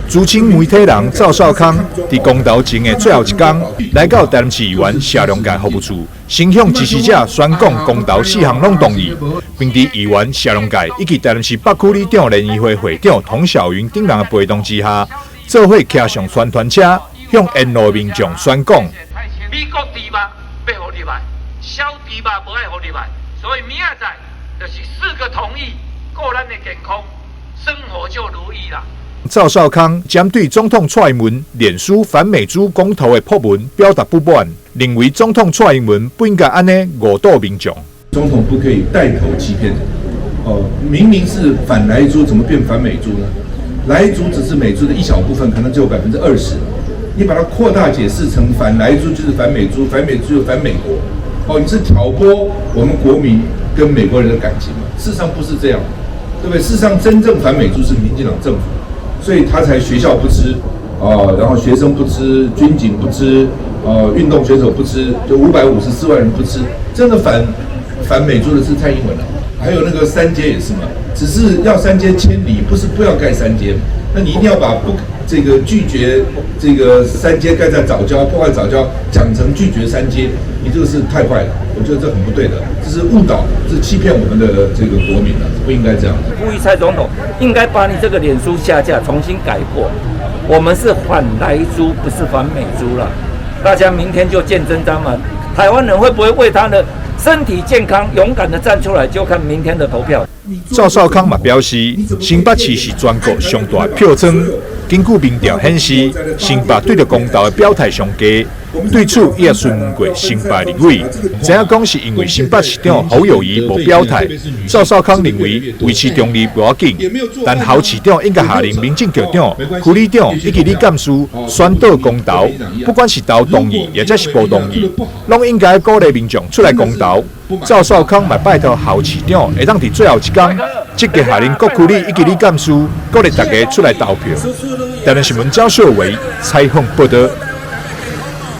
資深媒體人趙少康佇公投前的最後一工，來到台南市議員謝龍介服務處，先向支持者宣講公投四項攏同意，並佇議員謝龍介以及台南市北區里長聯誼會會長童小雲等人的陪同之下，做伙騎上宣傳車，向沿路民眾宣講。美國豬肉欲予入來，小豬肉無愛予入來，所以明仔載就是四個同意，顧咱的健康，生活就如意啦。趙少康針對總統蔡英文臉書反美豬公投的噗文表達不滿，認為總統蔡英文不應該按呢誤導民眾。總統不可以帶頭欺騙人。哦，明明是反萊豬，怎麼變反美豬呢？萊豬只是美豬的一小部分，可能只有20%。你把它擴大解釋成反萊豬就是反美豬，反美豬就反美國。哦，你是挑撥我們國民跟美國人的感情嘛？事實上不是這樣，對不對？事實上真正反美豬是民進黨政府，所以他才學校不吃，啊，然後學生不吃，軍警不吃，運動選手不吃，就554萬人不吃。真的反美豬的是蔡英文啊，還有那個三接也是嘛，只是要三接遷離，不是不要蓋三接，那你一定要把不這個拒絕這個三接蓋在藻礁，破壞藻礁，講成拒絕三接，你這個是太壞了，我覺得這很不對的，這是誤導，是欺騙我們的這個國民的，不應該這樣子。呼籲蔡總統應該把你這個臉書下架，重新改過。我們是反萊豬，不是反美豬了。大家明天就見真章嘛。台灣人會不會為他的身體健康勇敢的站出來，就看明天的投票。趙少康嘛表示，新北市是全國上大的票倉，根據民調顯示，新北對著公投的表態上低。對此，伊也詢問過新北立委，知影講是因為新北市長侯友宜無表態。趙少康認為維持中立無要緊，但侯市長應該下令民政局長、區里長以及里監事宣導公投，不管是投同意，抑或是無同意，攏應該鼓勵民眾出來公投。趙少康嘛拜託侯市長，會當佇最後一工積極下令各區里以及里監事，鼓勵大家出來投票。台南新聞趙少維採訪報道。